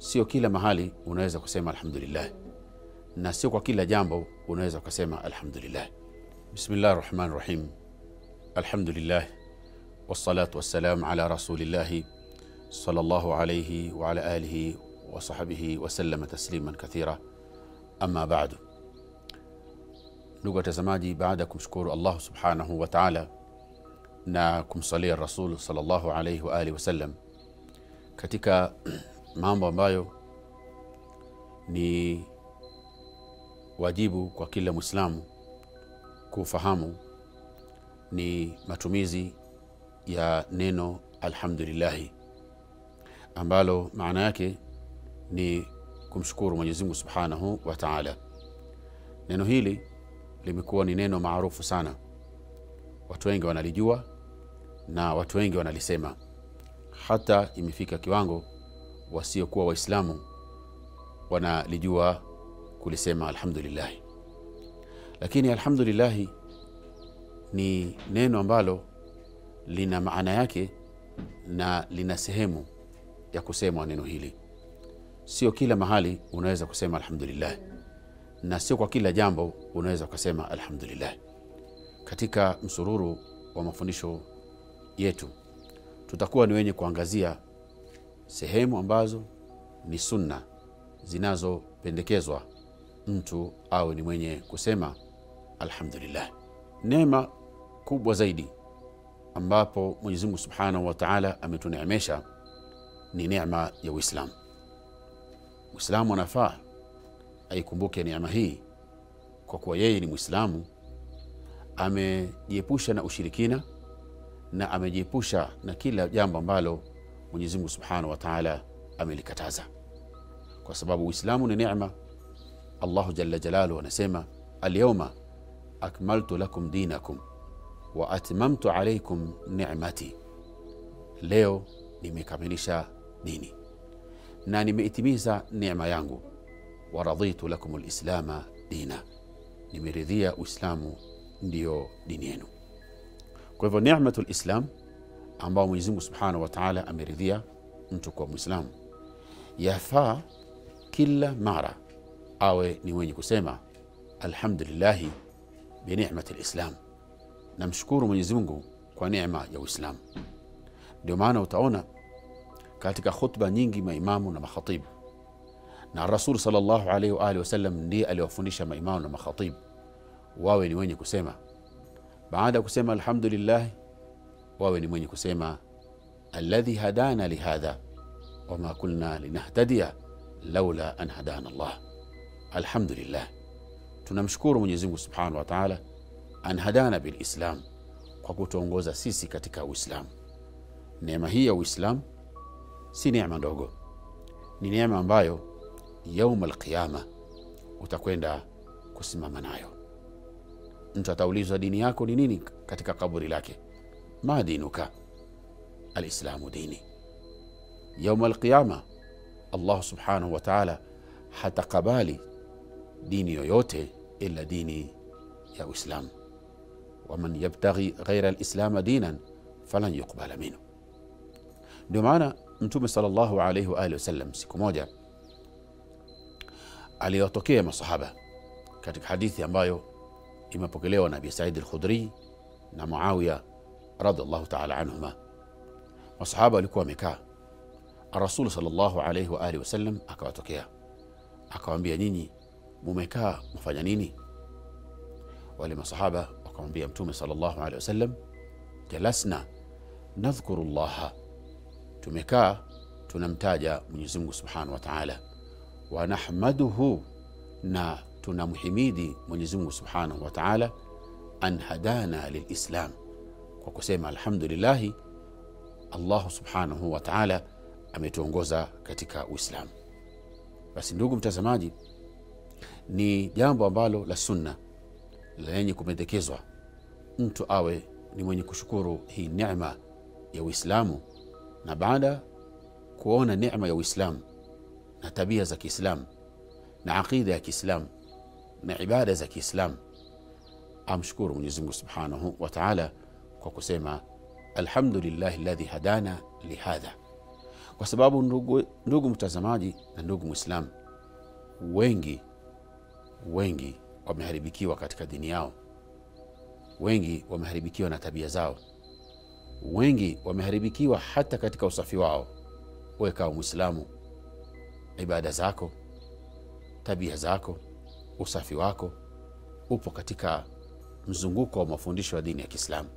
Sio kila mahali unaweza kusema alhamdulillah, na sio kwa kila jambo unaweza kusema alhamdulillah. Bismillahir Rahmanir Rahim. Alhamdulillah wassalatu wassalamu ala rasulillah sallallahu alayhi wa ala alihi wa sahbihi wa sallama tasliman kathira. Amma ba'du. Ndugu watazamaji, baada kumshukuru Allah subhanahu wa ta'ala na kumsalia Rasul sallallahu alayhi wa alihi wasallam, katika mambo ambayo ni wajibu kwa kila Muislamu kufahamu ni matumizi ya neno alhamdulillah, ambalo maana yake ni kumshukuru Mwenyezi Mungu Subhanahu wa Ta'ala. Neno hili limekuwa ni neno maarufu sana, watu wengi wanalijua na watu wengi wanalisema, hata imefika kiwango wasiokuwa Waislamu wanalijua kulisema alhamdulillah. Lakini alhamdulillah ni neno ambalo lina maana yake na lina sehemu ya kusemwa neno hili. Sio kila mahali unaweza kusema alhamdulillah, na sio kwa kila jambo unaweza kusema alhamdulillah. Katika msururu wa mafundisho yetu tutakuwa ni wenye kuangazia sehemu ambazo ni sunna zinazopendekezwa mtu awe ni mwenye kusema alhamdulillah. Neema kubwa zaidi ambapo Mwenyezi Mungu Subhanahu wa Ta'ala ametuneemesha ni neema ya Uislamu. Muislamu anafaa aikumbuke neema hii, kwa kuwa yeye ni Muislamu, amejiepusha na ushirikina na amejiepusha na kila jambo ambalo Mwenyezi Mungu Subhanahu wa Ta'ala amelikataza, kwa sababu Uislamu ni neema. Allahu Jalla Jalaluhu anasema, al-yawma akmaltu lakum dinakum wa atmamtu alaykum ni'mati, leo nimekamilisha dini na nimeitimiza neema yangu, wa raditu lakum al-islama dina, nimeridhia Uislamu ndio dini yenu. Kwa hivyo neematul Islam ambao Mwenyezi Mungu Subhanahu wa Ta'ala ameridhia mtu kwa Muislamu, yafaa kila mara awe ni mwenye kusema alhamdulillah bi ni'matil Islam, namshukuru Mwenyezi Mungu kwa neema ya Uislamu. Ndio maana utaona katika khutba nyingi maimamu na makhatibu, na Rasul sallallahu alayhi wa alihi wasallam ndiye aliwafundisha maimamu na makhatibu wawe ni wenye kusema, baada ya kusema alhamdulillah, wawe ni mwenye kusema alladhi hadana lihadha wama kunna linahtadiya laula an hadana Allah. Alhamdulillah, tunamshukuru Mwenyezi Mungu Subhanahu wa Ta'ala an hadana bil Islam, kwa kutuongoza sisi katika Uislamu. Neema hii ya Uislamu si neema ndogo, ni neema ambayo yaum al-qiyama utakwenda kusimama nayo. Mtu ataulizwa dini yako ni nini katika kaburi lake, ma dinuka? Alislamu dini. Yaum al-qiyama Allah Subhanahu wa Ta'ala hatakabali dini yoyote ila dini ya Uislamu. Waman yabtaghi ghayra al-islam dinan falan yuqbala minhu. Ndio maana Mtume sallallahu alayhi wa alihi wasallam siku moja aliwatokea masahaba katika hadithi ambayo imepokelewa na Abi Sa'id al-Khudri na Muawiya radhiallahu ta'ala anhuma. Masahaba walikuwa wamekaa, Rasul sallallahu alayhi wa alihi wasallam akawatokea akawaambia, nyinyi mumekaa mfanya nini? Wale masahaba wakamwambia Mtume sallallahu alayhi wasallam, jalasna nadhkuru Allah, tumekaa tunamtaja Mwenyezi Mungu Subhanahu wa Ta'ala, wa nahmaduhu, na tunamhimidi Mwenyezi Mungu Subhanahu wa Ta'ala, an hadana lilislam, kwa kusema alhamdulillah, Allah Subhanahu wa Ta'ala ametuongoza katika Uislamu. Basi ndugu mtazamaji, ni jambo ambalo la sunna lenye kupendekezwa mtu awe ni mwenye kushukuru hii neema ya Uislamu, na baada kuona neema ya Uislamu na tabia za Kiislamu na aqida ya Kiislamu na ibada za Kiislamu, amshukuru Mwenyezi Mungu Subhanahu wa Ta'ala kwa kusema alhamdulillah alladhi hadana lihadha. Kwa sababu ndugu mtazamaji na ndugu Muislamu, wengi wameharibikiwa katika dini yao, wengi wameharibikiwa na tabia zao, wengi wameharibikiwa hata katika usafi wao. Wewe kama Muislamu, ibada zako, tabia zako, usafi wako upo katika mzunguko wa mafundisho ya dini ya Kiislamu.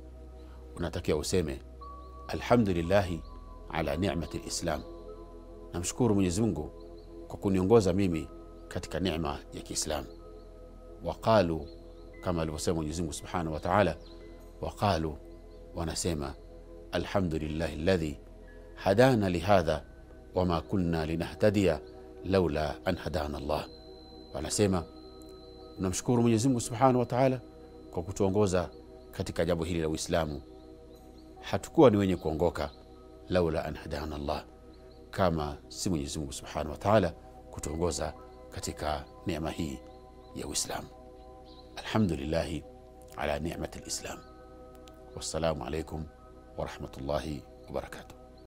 Unatakiwa useme alhamdulillahi ala ni'mati alislam, namshukuru Mwenyezi Mungu kwa kuniongoza mimi katika neema ya Kiislamu. Waqalu, kama alivyosema Mwenyezi Mungu Subhanahu wa Ta'ala, waqalu, wanasema alhamdulillahi alladhi hadana lihadha wama kunna linahtadiya laula an hadana Allah. Wanasema tunamshukuru Mwenyezi Mungu Subhanahu wa Ta'ala kwa kutuongoza katika jambo hili la Uislamu. Hatukuwa ni wenye kuongoka laula an hadana Allah, kama si Mwenyezi Mungu Subhanahu wa Ta'ala kutuongoza katika neema hii ya Uislamu. Alhamdulillah ala ni'mati alislam. Wassalamu alaykum wa rahmatullahi wa barakatuh.